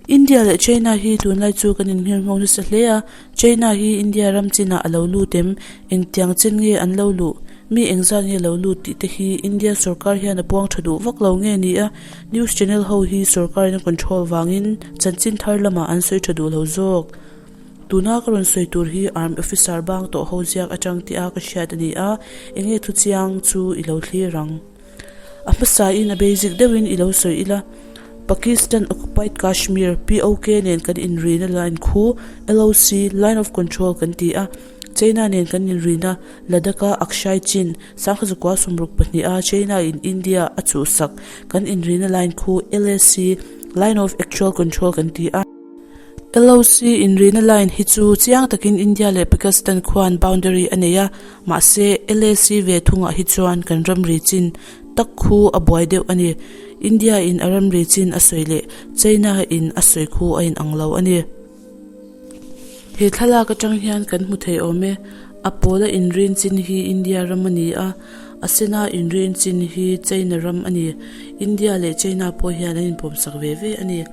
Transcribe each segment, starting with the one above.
India leh China hi tunlai chu kan innghirngho nasa hle a, China hi India ram chinah a lo lut em? Engtiang chen nge an lo luh? Mi engzat nge lo lut tih te hi India sorkar hian a puang tha duh vak lo nge ni a, news channel ho hi sorkarin a control vangin chanchin thar lamah an sawi tha duh lo zawk. Tuna ka rawn sawi tur hi Army officer bang tawh ho ziak atang tih a ka hriat a ni a, enge thuchiang chu i lo thlir ang. A hmasain a basic deuhin i lo sawi ila, Pakistan Occupied Kashmir, POK, nen kan inrina line khu LOC, Line of Control, kan ti a, China nen kan inrina Ladakh-a Aksai Chin, Sangkhazukua 62 a China in India a chuhsak kan inrina line khu LAC, Line of Actual Control, kan ti a. LOC inrina line hi chu chiang takin India leh Pakistan khuan boundary a nei a, Mahse, LAC ve thungah hi chuan kan ramri chin tak khu a buai deuh a ni. India in a ramri chin a sawi leh China in a sawi khu a inang lo a ni. He thlalak atang hian kan hmu thei awm e, a pawla inrin chin hi India ram a ni a, a sena inrin chin hi China ram a ni. India leh China pawh hian an inpawmsak ve ve a ni.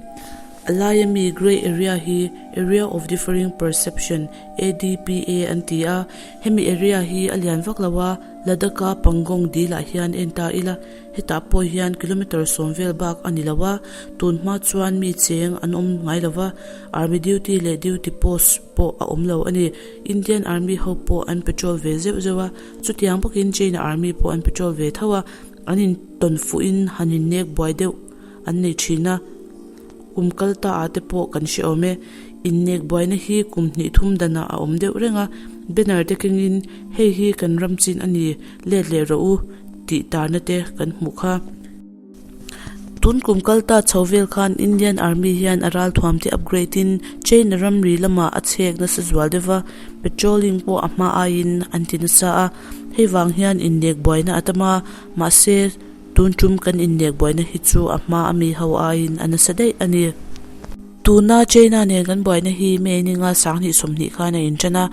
A laia mi grey area hi Area of Differing Perception, ADPA, an ti a, hemi area hi a lian vak lo a, Ladakh-a Pangong dil ah hian en ta ila, hetah pawh hian kilometre sawm vel bak a ni lo a, tun hma chuan mi cheng an awm ngai lo va, Army duty leh duty post pawh a awm lo a ni. Indian Army ho pawh an patrol ve zeuh zeuh a, chutiang bawkin China Army pawh an patrol ve tho a, an intawn fuhin han innek buai deuh an nei thin a. Kum kal ta ah te pawh kan hre awm e. Innek buaina hi kum hnih thum danah a awm deuh reng a, banner te kengin hei hi kan ram chin a ni, let leh rawh u tih tarna te kan hmuh kha. Tun kum kal ta chho vel khan Indian Army hian a ralthuam te upgrade in China ramri lamah a chhek nasa zual deuh va, patrolling pawh a hma aiin an ti nasa a, hei vang hian innek buaina a tam a, mahse, Tun tum kan innek buaina hi chu a hma a mi ho aiin a nasa daih a ni. Tuna China nen kan buaina hi May ninga sanghnih 20 khan a intan a,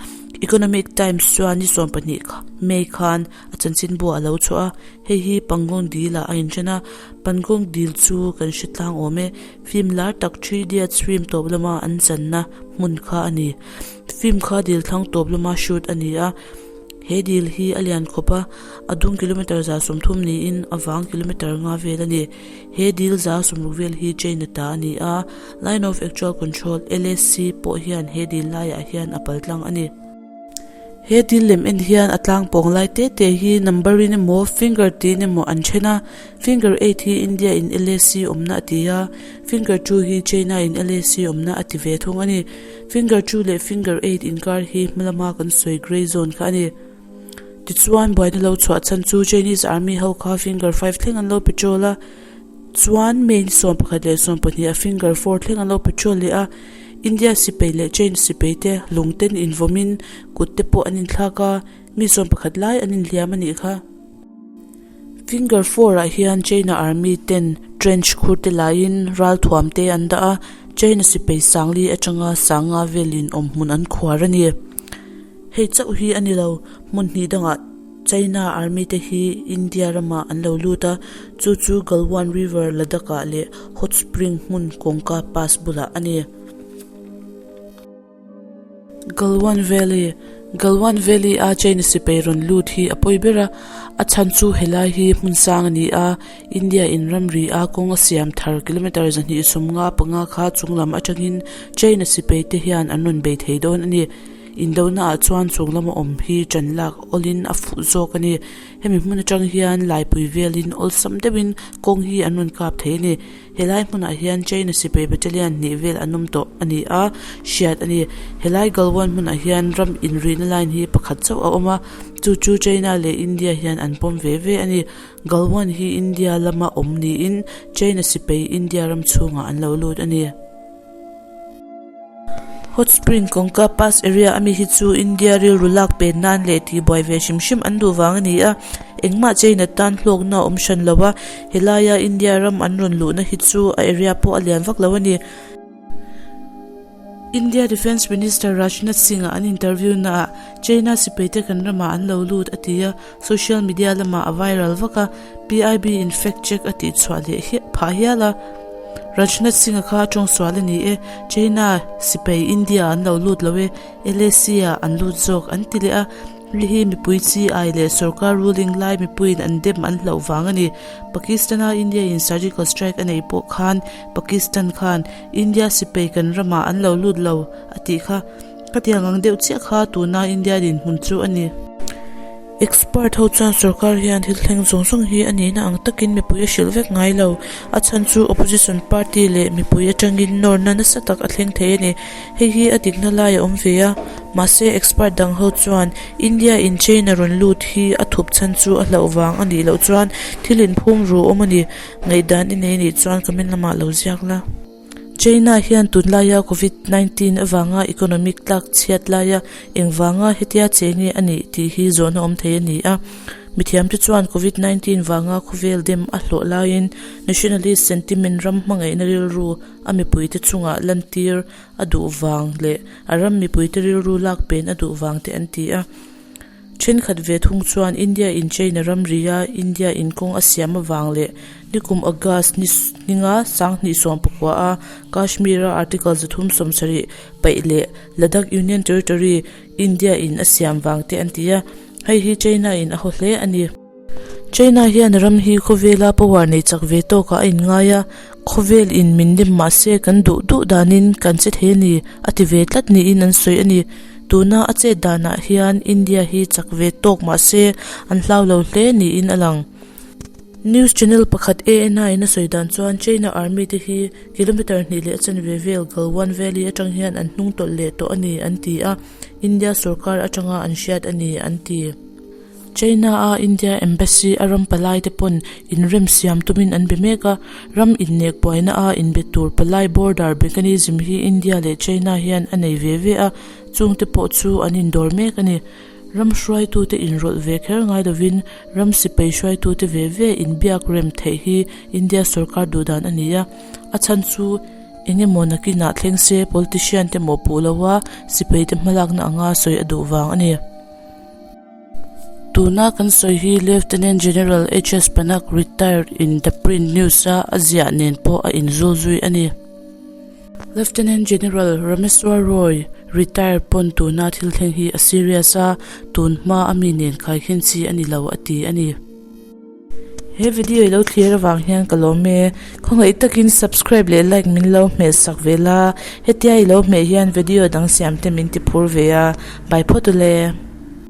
Economic Times chuan ni 12 May khan a chanchinbu a lo chhuah a, hei hi Pangong Dil ah a intan a, Pangong Dil chu kan hre tlang awm e, film lar tak Three Idiots film tawp lama an channa hmun kha a ni. Film kha dil thlang tawp lama shoot a ni a. He dil hi a lian khawp a, a dung kilometre 30 niin a vang kilometre nga vel a ni. He dil 60 vel hi China ta a ni a, Line of Actual Control, LAC, pawh hian he dil laiah hian a pal tlang a ni. He dil lem en hian a tlang pawng lai te te hi number in emaw finger tiin emaw an then a, finger eight hi India in LAC awmna a ti a, finger two hi China in LAC awmna a ti ve thung a ni. Finger two leh finger eight inkar hi hmalama kan sawi grey zone kha a ni. Tichuan buaina lo chhuah chhan chu Chinese army ho kha finger five thleng an lo patrol a, chuan May ni 11 leh 12 ah finger four thleng an lo patrol leh a, India sipai leh China sipai te lung ten invawmin kut te pawh an inthlak a, mi 11 lai an inhliam a nih kha. Finger four ah hian China army ten trench khur te laiin ral thuam te an dah a, China sipai sangli atanga sanga velin awm hmun an khuar a ni. Hei chauh hi a ni lo, hmun hnih dangah China army te hi India ramah an lo lut a, chu chu Galwan river Ladakh ah leh Hot Spring hmun kawngka pass bulah a ni. Galwan Valley, Galwan Valley a China sipai rawn lut hi a pawi ber a, a chhan chu helai hi hmun sang a ni a, India in ramri a kawng a siam thar kilometre 255 kha chunglam atangin China sipai te hian an rawn bei thei dawn a ni. Indona ah chuan chunglam a awm hi tan lak awlin a fuh zawk a ni. Hemi hmun atang hian laipui velin awlsam deuhin kawng hi an rawn kap thei a ni. Helai hmunah hian China sipai battalion hnih vel an awm tawh a ni a, hriat a ni. Helai Galwan hmunah hian ram inrihna line hi pakhat chauh a awm a, chu chu China leh India hian an pawm ve ve a ni. Galwan hi India lama awm niin China sipai India ram chhungah an lo lut a ni. Hot Spring kawngka pass area ami hi chu India rilru lak pen nan leh tihbuai ve hrim hrim an duh vang a ni a, engmah China tan hlawkna a awm hran lo a, helaia India ram an rawn luhna hi chu a area pawh a lian vak lo a ni. India Defence Minister Rajnath Singh-a an interview naah China sipaite kan ramah an lo lut a ti a, social media lamah a viral vak a, PIB in fact check a tih chhuah leh phah hial a. Rajnath Singh-a kha a tawngsual a ni e, China sipai India an lo lut lo e, LAC-ah an lut zawk an ti leh a. Hei hi mipui chi ai leh sorkar ruling lai mipuiin an dem an hlauh vang a ni. Pakistan-a India-in surgical strike a neih pawh khan Pakistan khan India sipai kan ramah an lo lut lo a tih kha. Khatiang ang deuh chiah kha tuna India dinhmun chu a ni. Expert ho chuan sorkar hian thil thleng zawng zawng hi a nihna ang takin mipui a hrilh vek ngai lo. A chhan chu opposition party leh mipui atangin nawrna nasa tak a thleng thei a ni. Hei hi a dikna lai a awm ve a. Mahse expert dang ho chuan India in China rawn lut hi a thup chhan chu a hlauh vang a nih loh chuan thil inphum ru awm a ni. Ngaihdan i nei nih chuan comment lamah lo ziak la. China hian tunlaia Covid 19 avanga economic tlak chhiat laia engvanga hetia che nge a nih tih hi zawhna awm thei a ni a. Mithiamte chuan Covid 19 vanga khawvel dem a hlawh laiin nationalist sentiment ram hmangaihna rilru a mipuite chungah lantir a duh vang leh a ram mipuite rilru lak pen a duh vang te an ti a. Thenkhat ve thung chuan India in China ramri a India in kawng a siam avang leh nikum August ni hninga 2019 a Kashmir a Article 370 paih leh Ladakh Union Territory India in a siam vang te an ti a, hei hi China in a haw hle a ni. China hian ram hi khawvela power nei chak ve tawkah a inngai a, khawvel in min dem mah se kan duh duh danin kan che thei a ni a ti ve tlat niin an sawi a ni. Tuna a chet danah hian India hi chak ve tawk mah se an hlau lo hle niin a lang. News channel pakhat ANI in a sawi dan chuan China army te hi kilometer hnih leh a chanve vel Galwan Valley atang hian an hnung tawlh leh tawh a ni an ti a, India sorkar atanga an hriat a ni an ti. China-a India Embassy a ram palai te pawn inrem siam tumin an be mek a, ram innek buaina-a inbe tur palai border mechanism hi India leh China hian a nei ve ve a, chungte pawh chu an indawr mek a ni. Ram hruaitute inrawlh ve kher ngai lovin ram sipai hruaitute ve ve inbiak rem theih hi India sorkar duhdan a ni a, a chhan chu eng emaw nakinah thleng se politician te mawhpuh loa sipaite hmalakna anga sawi a duh vang a ni. Tuna kan sawi hi Lieutenant General HS Panak retired in The Print News a a ziah nen pawh a inzul zui a ni. Lieutenant General Rameswar Roy retired pawn tuna thil thleng hi a serious a, tun hma a mi nen khaikhin chi a ni lo a ti a ni. He video i lo thlir avang hian ka lawm e. Khawngaih takin subscribe leh like min lo hmeh sak ve la. Hetia i lo hmeh hian video dang siam te min ti phur ve a. Bye phawt ule.